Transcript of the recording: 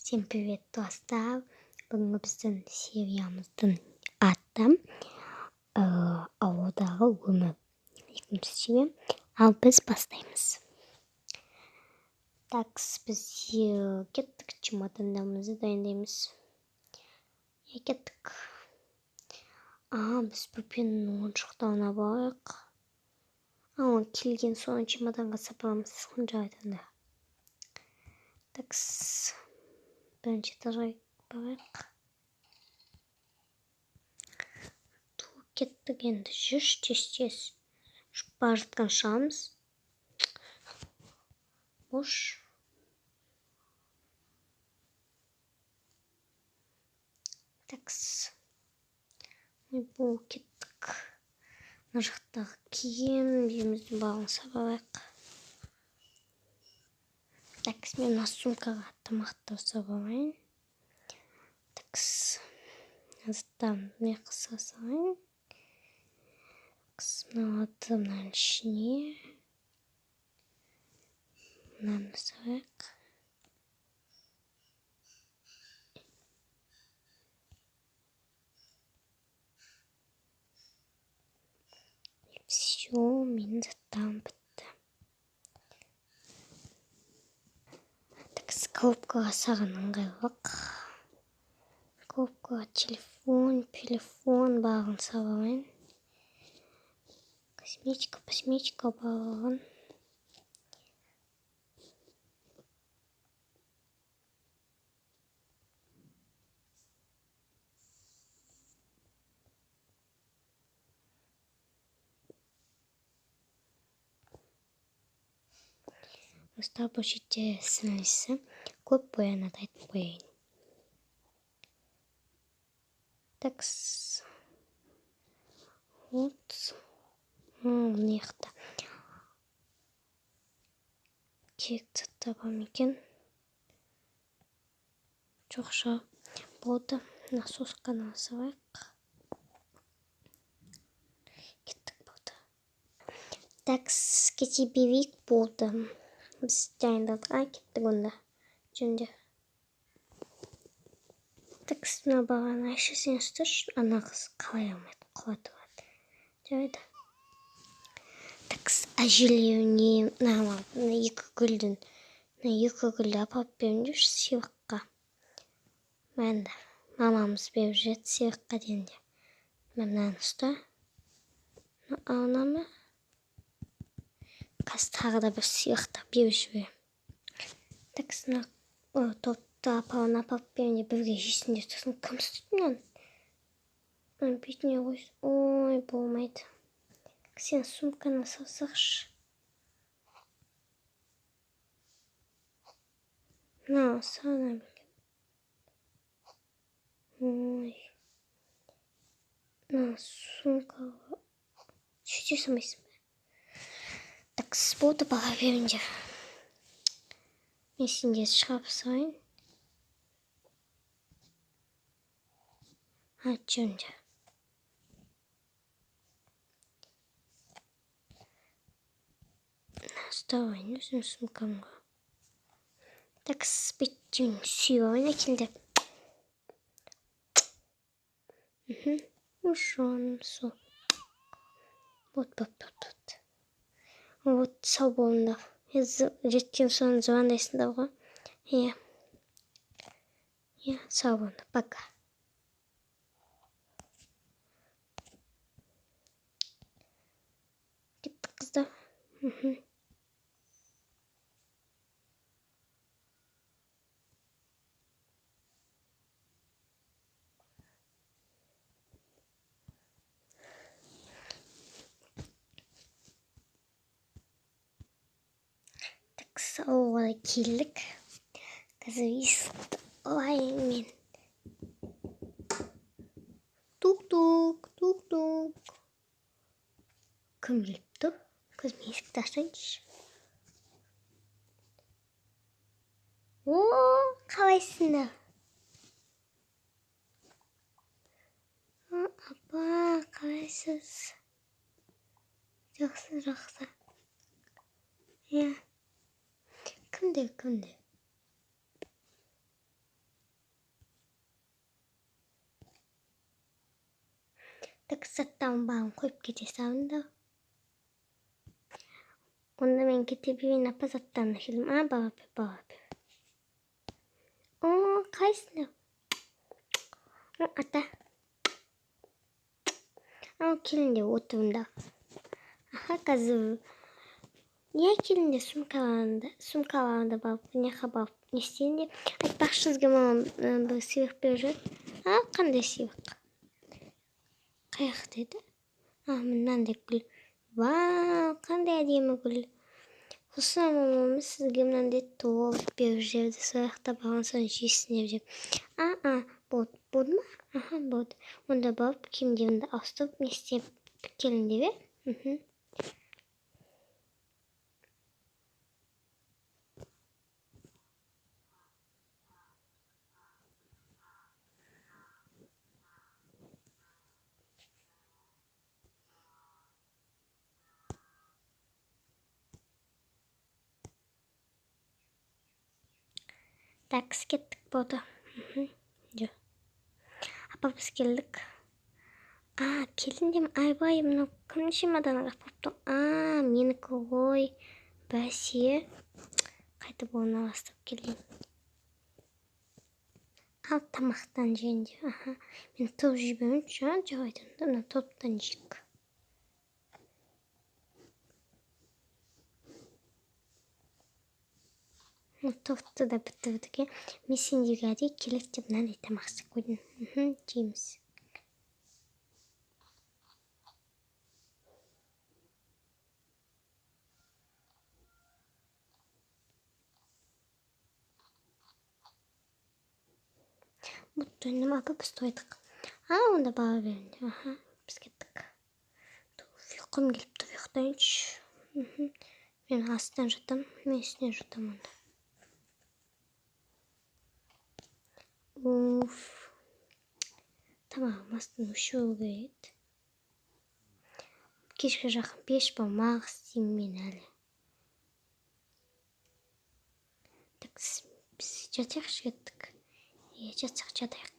Всем привет, достар! Бүгінгі біздің сериямыздың аты ауылдағы өмір. Екінші серия. Ал біз бастаймыз. Так, біз кеттік, чемодандарымызды дайындаймыз. Кеттік. Біз бөпенің ойыншықтарына барайық. Ол келген соң чемоданға сапарамыз. Жарайды. Так, бірінші этажға барайық. Кеттік енді, жүрші тез-тез. Бара жатқан шығамыз. Бош. Такс. Ойбу, кеттік. Мына жақтағы киім, үйіміздің барлығын сап алайық. Такс, мен мына сумкаға тамақты салып алайын. Такс. Заттарымды мына жаққа салайын. Такс, мыналарды мынаның ішіне. Мынаны салайық. Все, менің заттарым бітті. Так, коробкаға саған ыңғайлық. Коробкаға телефон, телефон барлығын салып алайын. Косметика, косметика барлығын. Достар, бұл жерде сіңлісі көп боянады, айтып қояйын. Такс. Вот. Мына жақта керек заттар бар ма екен? Жоқ шығар. Болды. Мына сосканы салайық. Кеттік, болды. Такс, кете берейік, болды. Біз дайындадық. Кеттік онда. Жөнде. Такс, мына бағаны Айша, сен ұсташы. Ана қыз қалай алмайды, құлатып алады. Жарайды. Такс, әжелеріне мына екі гүлдің, мына екі гүлді апарып беріңдерші сыйлыққа. Мәнді мамамыз беріп жіберді сыйлыққа дегенде. Мынаны ұста. Ана ма? Қазір тағы да бір сыйлықты беріп жіберемін. Такс, мына тортты апарып апарып беріңдер, бірге жейсіңдер. Сосын кім істейді мынаны? Мына бетіне қойсын. Ой, болмайды. Сен сумканы салсақшы. Мына сана. Ой. Мына сумкаға сөйте салмайсың ба? Так, болды, бала беріңдер. Мен сендерді шығарып салайын. Жүріңдер. Ұстап алайын өзімнің сумкамға. Так, беттен сүйіп алайын әкелді. Ужан, сол. Вот, вот, вот, вот. Вот, сау болыңдар. Жеткен соң звондайсыңдар ғой. Иә. Иә, сау болыңдар. Пока. Кеттік, қыздар. Ауылға келдік. Қазір есікті алайын мен. Тук-тук, тук-тук. Кім келіп тұр? Қазір мен есікті ашайыншы. О, қалайсыңдар? Апа, қалайсыз? Жақсы, жақсы. Иә. Кімдер, кімдер? Так, заттарын бәрін қойып кете салыңдар. Онда мен кете берейін, апа, заттарын әкелдім. А, бара бер, бара бер. О, қалайсыңдар? О, ата. Ау, келіңдер, отырыңдар. Аха, қазір не әкеліңдер, сумкаларыңды барып, мына жаққа барып, не істейін деп. Айтпақшы, сізге мамам бір сыйлық беріп жүр. А, қандай сыйлық? Қай жақта еді? А, мынандай гүл. Вау, қандай әдемі гүл. Сосын мамамыз сізге мынандай торт беріп жіберді. Сол жақта барған соң жейсіңдер деп. А, а, болды, болды ма? Аха, болды. Онда барып киімдеріңді ауыстырып, не істеп келіңдер, е? Мхм. Так, кеттік, болды. Мхм. Жүр. Апа, біз келдік. А, келдің дем, айбай, мынау кімнің чемоданы қақпапты? Тұр? А, менікі ғой. Бәсе. Қайтып орналастырып келейін. Ал, тамақтан жейін деп. Аха. Мен торт жей бермеймін. Жоқ, жоқ, айтамын да, мына торттан жейік. Тортты да бітірдік, е. Мен сендерге әдейі келеді деп мынандай тамақ істеп қойдым. Мхм, жейміз. Бұт тойдым, апа, біз тойдық. А, онда бара беріңдер. Аха, біз кеттік. Ұйқым келіп тұр, ұйықтайыншы. Мхм. Мен астынан жатамын, мен үстінен жатамын онда. Уф. Тамағым астын өшіру керек еді. Кешке жақын пеш болмақ істеймін мен әлі. Так, біз жатайықшы, кеттік. Е, жатсақ жатайық.